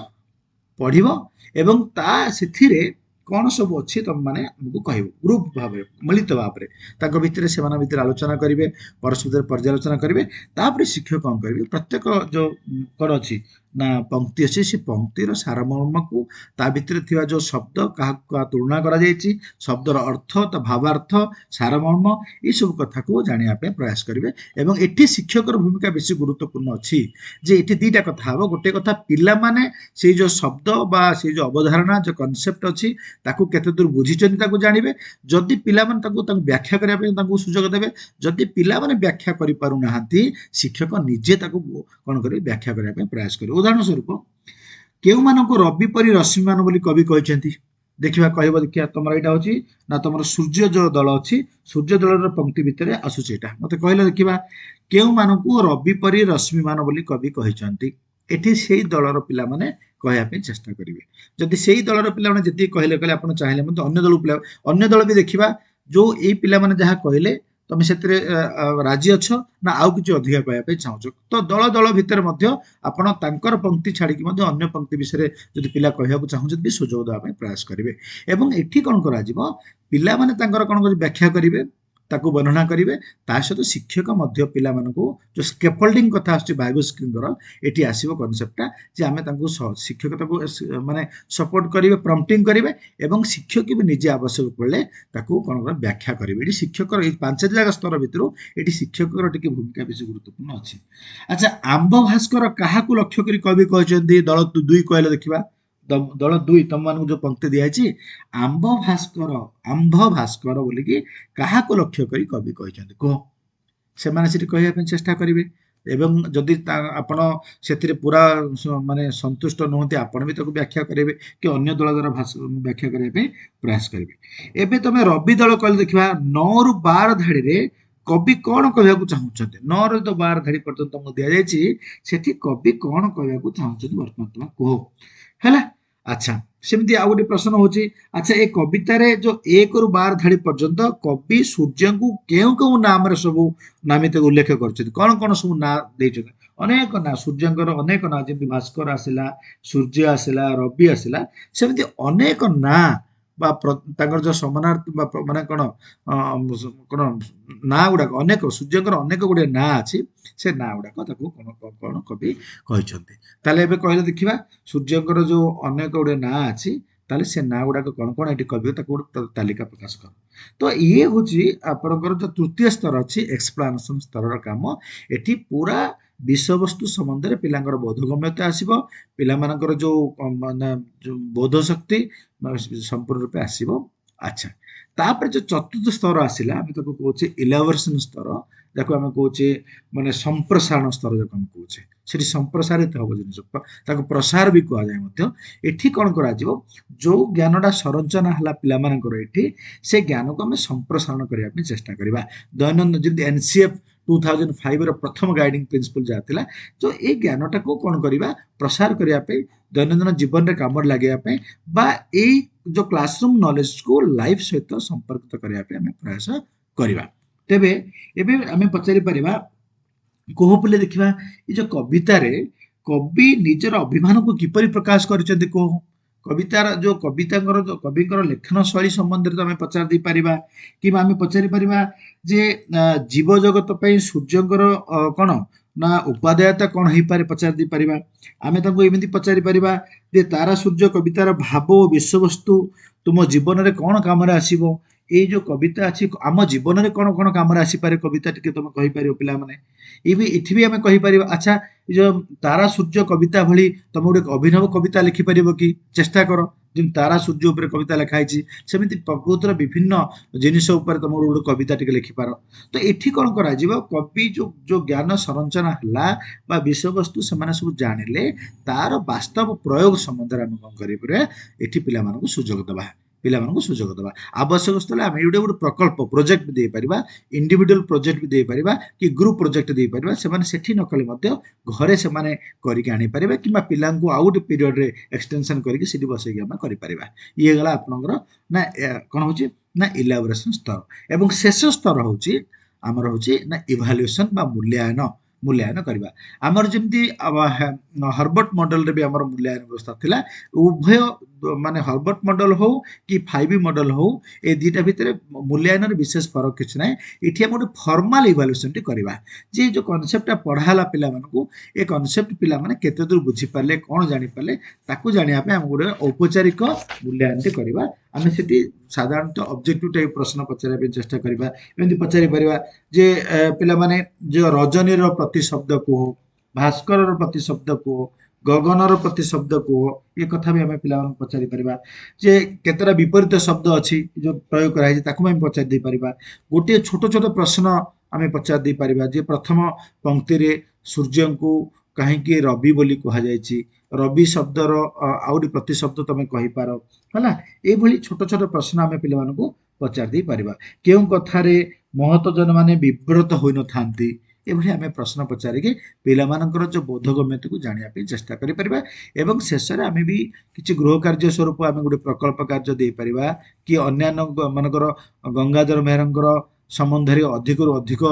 ପଢ଼ିବ ଏବଂ ତା ସେଥିରେ କ'ଣ ସବୁ ଅଛି ତମେମାନେ ଆମକୁ କହିବ, ଗ୍ରୁପ୍ ଭାବରେ ମିଳିତ ଭାବରେ ତାଙ୍କ ଭିତରେ ସେମାନଙ୍କ ଭିତରେ ଆଲୋଚନା କରିବେ, ପରସ୍ପର ଭିତରେ ପର୍ଯ୍ୟାଲୋଚନା କରିବେ। ତାପରେ ଶିକ୍ଷକ କ'ଣ କରିବେ, ପ୍ରତ୍ୟେକ ଯେଉଁ କ'ଣ ଅଛି ନା ପଙ୍କ୍ତି ଅଛି, ସେ ପଙ୍କ୍ତିର ସାରମର୍ମକୁ, ତା ଭିତରେ ଥିବା ଯେଉଁ ଶବ୍ଦ, କାହାକୁ କାହା ତୁଳନା କରାଯାଇଛି, ଶବ୍ଦର ଅର୍ଥ, ତା ଭାବାର୍ଥ, ସାରମର୍ମ, ଏସବୁ କଥାକୁ ଜାଣିବା ପାଇଁ ପ୍ରୟାସ କରିବେ। ଏବଂ ଏଠି ଶିକ୍ଷକର ଭୂମିକା ବେଶୀ ଗୁରୁତ୍ୱପୂର୍ଣ୍ଣ ଅଛି ଯେ ଏଠି ଦୁଇଟା କଥା ହେବ। ଗୋଟେ କଥା, ପିଲାମାନେ ସେଇ ଯେଉଁ ଶବ୍ଦ ବା ସେଇ ଯେଉଁ ଅବଧାରଣା, ଯେଉଁ କନସେପ୍ଟ ଅଛି, ତାକୁ କେତେ ଦୂର ବୁଝିଛନ୍ତି ତାକୁ ଜାଣିବେ। ଯଦି ପିଲାମାନେ ତାକୁ ତାଙ୍କୁ ବ୍ୟାଖ୍ୟା କରିବା ପାଇଁ ତାଙ୍କୁ ସୁଯୋଗ ଦେବେ। ଯଦି ପିଲାମାନେ ବ୍ୟାଖ୍ୟା କରିପାରୁନାହାନ୍ତି, ଶିକ୍ଷକ ନିଜେ ତାକୁ କ'ଣ କରିବେ? ବ୍ୟାଖ୍ୟା କରିବା ପାଇଁ ପ୍ରୟାସ କରିବେ। ଉଦାହରଣ ସ୍ୱରୂପ, କେଉଁମାନଙ୍କୁ ରବି ପରି ରଶ୍ମିମାନ ବୋଲି କବି କହିଛନ୍ତି? ଦେଖିବା, କହିବ ଦେଖିବା। ତମର ଏଇଟା ହଉଛି ନା ତମର ସୂର୍ଯ୍ୟ ଯୋଉ ଦଳ ଅଛି, ସୂର୍ଯ୍ୟ ଦଳର ପଙ୍କ୍ତି ଭିତରେ ଆସୁଛି ଏଇଟା। ମତେ କହିଲେ ଦେଖିବା, କେଉଁମାନଙ୍କୁ ରବି ପରି ରଶ୍ମିମାନ ବୋଲି କବି କହିଛନ୍ତି? ଏଠି ସେଇ ଦଳର ପିଲାମାନେ କହିବା ପାଇଁ ଚେଷ୍ଟା କରିବେ। ଯଦି ସେଇ ଦଳର ପିଲାମାନେ ଯେତିକି କହିଲେ କହିଲେ, ଆପଣ ଚାହିଁଲେ ମଧ୍ୟ ଅନ୍ୟ ଦଳ ପିଲା, ଅନ୍ୟ ଦଳ ବି ଦେଖିବା, ଯୋଉ ଏଇ ପିଲାମାନେ ଯାହା କହିଲେ ତମେ ସେଥିରେ ରାଜି ଅଛ ନା ଆଉ କିଛି ଅଧିକା କହିବା ପାଇଁ ଚାହୁଁଛ? ତ ଦଳ ଦଳ ଭିତରେ ମଧ୍ୟ ଆପଣ ତାଙ୍କର ପଙ୍କ୍ତି ଛାଡ଼ିକି ମଧ୍ୟ ଅନ୍ୟ ପଙ୍କ୍ତି ବିଷୟରେ ଯଦି ପିଲା କହିବାକୁ ଚାହୁଁଛନ୍ତି ବି ସୁଯୋଗ ଦେବା ପାଇଁ ପ୍ରୟାସ କରିବେ। ଏବଂ ଏଠି କ'ଣ କରାଯିବ? ପିଲାମାନେ ତାଙ୍କର କ'ଣ କରିବେ? ବ୍ୟାଖ୍ୟା କରିବେ, ତାକୁ ବର୍ଣ୍ଣନା କରିବେ। ତା ସହିତ ଶିକ୍ଷକ ମଧ୍ୟ ପିଲାମାନଙ୍କୁ ଯେଉଁ ସ୍କେଫଲ୍ଡିଂ କଥା ଆସୁଛି ଭାଇଗୋଟସ୍କିଙ୍କର, ଏଠି ଆସିବ କନସେପ୍ଟଟା ଯେ ଆମେ ତାଙ୍କୁ, ଶିକ୍ଷକ ତାକୁ ମାନେ ସପୋର୍ଟ କରିବେ, ପ୍ରମ୍ପଟିଂ କରିବେ ଏବଂ ଶିକ୍ଷକ ବି ନିଜେ ଆବଶ୍ୟକ ପଡ଼ିଲେ ତାକୁ କ'ଣ କରିବେ? ବ୍ୟାଖ୍ୟା କରିବେ। ଏଠି ଶିକ୍ଷକର ଏଇ ପାଞ୍ଚଟି ଯାକ ସ୍ତର ଭିତରୁ ଏଠି ଶିକ୍ଷକର ଟିକେ ଭୂମିକା ବେଶୀ ଗୁରୁତ୍ୱପୂର୍ଣ୍ଣ ଅଛି। ଆଚ୍ଛା, ଆମ୍ଭ ଭାସ୍କର କାହାକୁ ଲକ୍ଷ୍ୟ କରି କବି କହିଛନ୍ତି? ଦଳ 2 କହିଲେ ଦେଖିବା। ଦଳ 2, ତମମାନଙ୍କୁ ଯୋଉ ପଙ୍କ୍ତି ଦିଆଯାଇଛି, ଆମ୍ଭ ଭାସ୍କର, ଆମ୍ଭ ଭାସ୍କର ବୋଲିକି କାହାକୁ ଲକ୍ଷ୍ୟ କରି କବି କହିଛନ୍ତି କୁହ। ସେମାନେ ସେଠି କହିବା ପାଇଁ ଚେଷ୍ଟା କରିବେ ଏବଂ ଯଦି ଆପଣ ସେଥିରେ ପୁରା ମାନେ ସନ୍ତୁଷ୍ଟ ନୁହନ୍ତି, ଆପଣ ବି ତାକୁ ବ୍ୟାଖ୍ୟା କରିବେ କି ଅନ୍ୟ ଦଳ ଦ୍ୱାରା ବ୍ୟାଖ୍ୟା କରିବା ପାଇଁ ପ୍ରୟାସ କରିବେ। ଏବେ ତମେ ରବି ଦଳ କହିଲେ ଦେଖିବା, 9ରୁ 12 ଧାଡ଼ିରେ କବି କ'ଣ କହିବାକୁ ଚାହୁଁଛନ୍ତି? 9ରୁ ତ 12 ଧାଡ଼ି ପର୍ଯ୍ୟନ୍ତ ତମକୁ ଦିଆଯାଇଛି, ସେଠି କବି କ'ଣ କହିବାକୁ ଚାହୁଁଛନ୍ତି ବର୍ତ୍ତମାନ ତମେ କୁହ। ହେଲା? ଆଚ୍ଛା, ସେମିତି ଆଉ ଗୋଟେ ପ୍ରଶ୍ନ ହଉଛି, ଆଚ୍ଛା, ଏ କବିତାରେ ଯୋଉ 1ରୁ 12 ଧାଡ଼ି ପର୍ଯ୍ୟନ୍ତ କବି ସୂର୍ଯ୍ୟଙ୍କୁ କେଉଁ କେଉଁ ନାମରେ ସବୁ ନାମିତ ଉଲ୍ଲେଖ କରିଛନ୍ତି? କ'ଣ କ'ଣ ସବୁ ନାଁ ଦେଇଛନ୍ତି? ଅନେକ ନାଁ, ସୂର୍ଯ୍ୟଙ୍କର ଅନେକ ନାଁ, ଯେମିତି ଭାସ୍କର ଆସିଲା, ସୂର୍ଯ୍ୟ ଆସିଲା, ରବି ଆସିଲା, ସେମିତି ଅନେକ ନାଁ ବା ତାଙ୍କର ଯୋଉ ସମାନାର୍ଥ ବା ମାନେ କ'ଣ କ'ଣ ନାଁ ଗୁଡାକ, ଅନେକ ସୂର୍ଯ୍ୟଙ୍କର ଅନେକ ଗୁଡ଼ିଏ ନାଁ ଅଛି, ସେ ନାଁ ଗୁଡାକ ତାକୁ କ'ଣ କ'ଣ କବି କହିଛନ୍ତି? ତାହେଲେ ଏବେ କହିଲେ ଦେଖିବା, ସୂର୍ଯ୍ୟଙ୍କର ଯୋଉ ଅନେକ ଗୁଡ଼ିଏ ନାଁ ଅଛି, ତାହେଲେ ସେ ନାଁ ଗୁଡାକ କ'ଣ କ'ଣ ଏଠି କବି ତାକୁ ଗୋଟେ ତାଲିକା ପ୍ରକାଶ କର। ତ ଇଏ ହଉଛି ଆପଣଙ୍କର ଯୋଉ ତୃତୀୟ ସ୍ତର ଅଛି, ଏକ୍ସପ୍ଲାନେସନ ସ୍ତରର କାମ। ଏଠି ପୁରା ବିଷୟବସ୍ତୁ ସମ୍ବନ୍ଧରେ ପିଲାଙ୍କର ବୋଧଗମ୍ୟତା ଆସିବ, ପିଲାମାନଙ୍କର ଯୋଉ ମାନେ ଯୋଉ ବୋଧ ଶକ୍ତି ସମ୍ପୂର୍ଣ୍ଣ ରୂପେ ଆସିବ। ଆଚ୍ଛା, ତାପରେ ଯୋଉ ଚତୁର୍ଥ ସ୍ତର ଆସିଲା, ଆମେ ତାକୁ କହୁଛେ ଇଲାବୋରେସନ ସ୍ତର, ଯାକୁ ଆମେ କହୁଛେ ମାନେ ସମ୍ପ୍ରସାରଣ ସ୍ତର ଯାକୁ ଆମେ କହୁଛେ। ସେଠି ସମ୍ପ୍ରସାରିତ ହବ ଜିନିଷ, ତାକୁ ପ୍ରସାର ବି କୁହାଯାଏ ମଧ୍ୟ। ଏଠି କ'ଣ କରାଯିବ? ଯୋଉ ଜ୍ଞାନଟା ସଂରଚନା ହେଲା ପିଲାମାନଙ୍କର ଏଠି, ସେ ଜ୍ଞାନକୁ ଆମେ ସମ୍ପ୍ରସାରଣ କରିବା ପାଇଁ ଚେଷ୍ଟା କରିବା। ଦୈନନ୍ଦିନ ଯେମିତି ଏନସିଏଫ୍ 2005ର ପ୍ରଥମ ଗାଇଡିଂ ପ୍ରିନ୍ସିପଲ ଯାହା ଥିଲା, ତ ଏଇ ଜ୍ଞାନଟାକୁ କ'ଣ କରିବା? ପ୍ରସାର କରିବା ପାଇଁ, ଦୈନନ୍ଦିନ ଜୀବନରେ କାମରେ ଲାଗିବା ପାଇଁ ବା ଏଇ ଯୋଉ କ୍ଲାସରୁମ୍ ନଲେଜକୁ ଲାଇଫ ସହିତ ସମ୍ପର୍କିତ କରିବା ପାଇଁ ଆମେ ପ୍ରୟାସ କରିବା। ତେବେ ଏବେ ଆମେ ପଚାରି ପାରିବା, କୁହ ପିଲେ ଦେଖିବା, ଏଇ ଯୋଉ କବିତାରେ କବି ନିଜର ଅଭିମାନକୁ କିପରି ପ୍ରକାଶ କରିଛନ୍ତି କୁହ। କବିତାର ଯୋଉ କବିତାଙ୍କର ଯୋଉ କବିଙ୍କର ଲେଖନ ଶୈଳୀ ସମ୍ବନ୍ଧରେ ତ ଆମେ ପଚାରି ଦେଇପାରିବା କିମ୍ବା ଆମେ ପଚାରି ପାରିବା ଯେ ଜୀବଜଗତ ପାଇଁ ସୂର୍ଯ୍ୟଙ୍କର କ'ଣ ନା ଉପାଦେୟତା କ'ଣ ହେଇପାରେ ପଚାରି ଦେଇପାରିବା। ଆମେ ତାଙ୍କୁ ଏମିତି ପଚାରି ପାରିବା ଯେ ତାରା ସୂର୍ଯ୍ୟ କବିତାର ଭାବ ଓ ବିଷୟବସ୍ତୁ ତୁମ ଜୀବନରେ କ'ଣ କାମରେ ଆସିବ? ଏଇ ଯୋଉ କବିତା ଅଛି, ଆମ ଜୀବନରେ କ'ଣ କ'ଣ କାମରେ ଆସିପାରେ କବିତା, ଟିକେ ତମେ କହିପାରିବ ପିଲାମାନେ? ଏ ବି ଏଠି ବି ଆମେ କହିପାରିବା, ଆଚ୍ଛା, ଏ ଯୋଉ ତାରା ସୂର୍ଯ୍ୟ କବିତା ଭଳି ତମେ ଗୋଟେ ଅଭିନବ କବିତା ଲେଖିପାରିବ କି? ଚେଷ୍ଟା କର। ଯେମିତି ତାରା ସୂର୍ଯ୍ୟ ଉପରେ କବିତା ଲେଖା ହେଇଛି, ସେମିତି ପ୍ରକୃତିର ବିଭିନ୍ନ ଜିନିଷ ଉପରେ ତମେ ଗୋଟେ କବିତା ଟିକେ ଲେଖିପାର। ତ ଏଠି କ'ଣ କରାଯିବ? କବି ଯୋଉ ଯୋଉ ଜ୍ଞାନ ସଂରଚନା ହେଲା ବା ବିଷୟବସ୍ତୁ ସେମାନେ ସବୁ ଜାଣିଲେ, ତାର ବାସ୍ତବ ପ୍ରୟୋଗ ସମ୍ବନ୍ଧରେ ଆମେ କ'ଣ କରିପାରିବା? ଏଠି ପିଲାମାନଙ୍କୁ ସୁଯୋଗ ଦେବା, ପିଲାମାନଙ୍କୁ ସୁଯୋଗ ଦେବା। ଆବଶ୍ୟକ ସ୍ଥଳେ ଆମେ ଗୋଟେ ଗୋଟେ ପ୍ରକଳ୍ପ, ପ୍ରୋଜେକ୍ଟ ବି ଦେଇପାରିବା, ଇଣ୍ଡିଭିଜୁଆଲ ପ୍ରୋଜେକ୍ଟ ବି ଦେଇପାରିବା କି ଗ୍ରୁପ ପ୍ରୋଜେକ୍ଟ ଦେଇପାରିବା। ସେମାନେ ସେଠି ନ କଲେ ମଧ୍ୟ ଘରେ ସେମାନେ କରିକି ଆଣିପାରିବେ କିମ୍ବା ପିଲାଙ୍କୁ ଆଉ ଗୋଟେ ପିରିୟଡ଼ରେ ଏକ୍ସଟେନସନ କରିକି ସେଠି ବସେଇକି ଆମେ କରିପାରିବା। ଇଏ ଗଲା ଆପଣଙ୍କର ନା କ'ଣ ହେଉଛି ନା ଇଲାବୋରେସନ ସ୍ତର। ଏବଂ ଶେଷ ସ୍ତର ହେଉଛି ଆମର ହେଉଛି ନା ଇଭାଲୁଏସନ ବା ମୂଲ୍ୟାୟନ, ମୂଲ୍ୟାୟନ କରିବା। ଆମର ଯେମିତି ହର୍ବର୍ଟ ମଡେଲରେ ବି ଆମର ମୂଲ୍ୟାୟନ ବ୍ୟବସ୍ଥା ଥିଲା, ଉଭୟ ମାନେ ହର୍ବର୍ଟ ମଡେଲ ହଉ କି 5 ମଡେଲ ହଉ, ଏ ଦୁଇଟା ଭିତରେ ମୂଲ୍ୟାୟନରେ ବିଶେଷ ଫରକ କିଛି ନାହିଁ। ଏଠି ଆମେ ଗୋଟେ ଫର୍ମାଲ ଇଭାଲୁଏସନଟି କରିବା ଯେ ଯେଉଁ କନସେପ୍ଟଟା ପଢ଼ା ହେଲା ପିଲାମାନଙ୍କୁ, ଏ କନସେପ୍ଟ ପିଲାମାନେ କେତେ ଦୂର ବୁଝିପାରିଲେ, କ'ଣ ଜାଣିପାରିଲେ, ତାକୁ ଜାଣିବା ପାଇଁ ଆମେ ଗୋଟେ ଔପଚାରିକ ମୂଲ୍ୟାୟନଟି କରିବା। ଆମେ ସେଠି ସାଧାରଣତଃ ଅବଜେକ୍ଟିଭ ଟାଇପ୍ ପ୍ରଶ୍ନ ପଚାରିବା ପାଇଁ ଚେଷ୍ଟା କରିବା। ଏମିତି ପଚାରି ପାରିବା ଯେ ପିଲାମାନେ, ଯେ ରଜନୀର ପ୍ରତିଶବ୍ଦ କୁହ, ଭାସ୍କରର ପ୍ରତିଶବ୍ଦ କୁହ, ଗଗନର ପ୍ରତିଶବ୍ଦ କୁହ। ଏ କଥା ବି ଆମେ ପିଲାମାନଙ୍କୁ ପଚାରି ପାରିବା ଯେ କେତେଟା ବିପରୀତ ଶବ୍ଦ ଅଛି ଯେଉଁ ପ୍ରୟୋଗ କରାହେଇଛି, ତାକୁ ବି ଆମେ ପଚାରି ଦେଇପାରିବା। ଗୋଟିଏ ଛୋଟ ଛୋଟ ପ୍ରଶ୍ନ ଆମେ ପଚାରି ଦେଇପାରିବା ଯେ ପ୍ରଥମ ପଙ୍କ୍ତିରେ ସୂର୍ଯ୍ୟଙ୍କୁ କାହିଁକି ରବି ବୋଲି କୁହାଯାଇଛି, ରବି ଶବ୍ଦର ଆହୁରି ପ୍ରତିଶବ୍ଦ ତମେ କହିପାର, ହେଲା। ଏଇଭଳି ଛୋଟ ଛୋଟ ପ୍ରଶ୍ନ ଆମେ ପିଲାମାନଙ୍କୁ ପଚାରି ଦେଇପାରିବା। କେଉଁ କଥାରେ ମହତ ଜନମାନେ ବିବ୍ରତ ହୋଇନଥାନ୍ତି, ଏଭଳି ଆମେ ପ୍ରଶ୍ନ ପଚାରିକି ପିଲାମାନଙ୍କର ଯେଉଁ ବୋଧଗମ୍ୟତାକୁ ଜାଣିବା ପାଇଁ ଚେଷ୍ଟା କରିପାରିବା। ଏବଂ ଶେଷରେ ଆମେ ବି କିଛି ଗୃହ କାର୍ଯ୍ୟ ସ୍ୱରୂପ ଆମେ ଗୋଟେ ପ୍ରକଳ୍ପ କାର୍ଯ୍ୟ ଦେଇପାରିବା କି ଅନ୍ୟାନ୍ୟ ମାନଙ୍କର ଗଙ୍ଗାଧର ମେହେରଙ୍କର ସମ୍ବନ୍ଧରେ ଅଧିକରୁ ଅଧିକ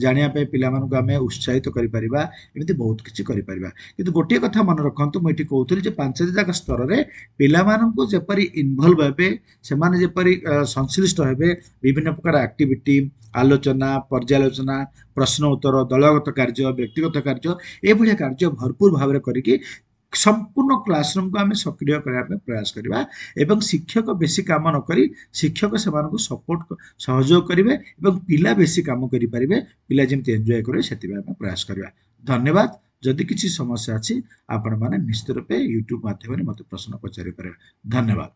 ଜାଣିବା ପାଇଁ ପିଲାମାନଙ୍କୁ ଆମେ ଉତ୍ସାହିତ କରିପାରିବା। ଏମିତି ବହୁତ କିଛି କରିପାରିବା। କିନ୍ତୁ ଗୋଟିଏ କଥା ମନେ ରଖନ୍ତୁ, ମୁଁ ଏଠି କହୁଥିଲି ଯେ ପାଞ୍ଚଟି ଯାକ ସ୍ତରରେ ପିଲାମାନଙ୍କୁ ଯେପରି ଇନଭଲ୍ଭ ହେବେ, ସେମାନେ ଯେପରି ସଂଶ୍ଳିଷ୍ଟ ହେବେ, ବିଭିନ୍ନ ପ୍ରକାର ଆକ୍ଟିଭିଟି, ଆଲୋଚନା, ପର୍ଯ୍ୟାଲୋଚନା, ପ୍ରଶ୍ନ ଉତ୍ତର, ଦଳଗତ କାର୍ଯ୍ୟ, ବ୍ୟକ୍ତିଗତ କାର୍ଯ୍ୟ, ଏଭଳିଆ କାର୍ଯ୍ୟ ଭରପୁର ଭାବରେ କରିକି ସମ୍ପୂର୍ଣ୍ଣ କ୍ଲାସରୁମକୁ ଆମେ ସକ୍ରିୟ କରିବା ପାଇଁ ପ୍ରୟାସ କରିବା। ଏବଂ ଶିକ୍ଷକ ବେଶୀ କାମ ନ କରି ଶିକ୍ଷକ ସେମାନଙ୍କୁ ସପୋର୍ଟ, ସହଯୋଗ କରିବେ ଏବଂ ପିଲା ବେଶୀ କାମ କରିପାରିବେ। ପିଲା ଯେମିତି ଏନ୍ଜୟ କରିବେ, ସେଥିପାଇଁ ଆମେ ପ୍ରୟାସ କରିବା। ଧନ୍ୟବାଦ। ଯଦି କିଛି ସମସ୍ୟା ଅଛି, ଆପଣମାନେ ନିଶ୍ଚିତ ରୂପେ ୟୁଟ୍ୟୁବ ମାଧ୍ୟମରେ ମୋତେ ପ୍ରଶ୍ନ ପଚାରି ପାରିବେ। ଧନ୍ୟବାଦ।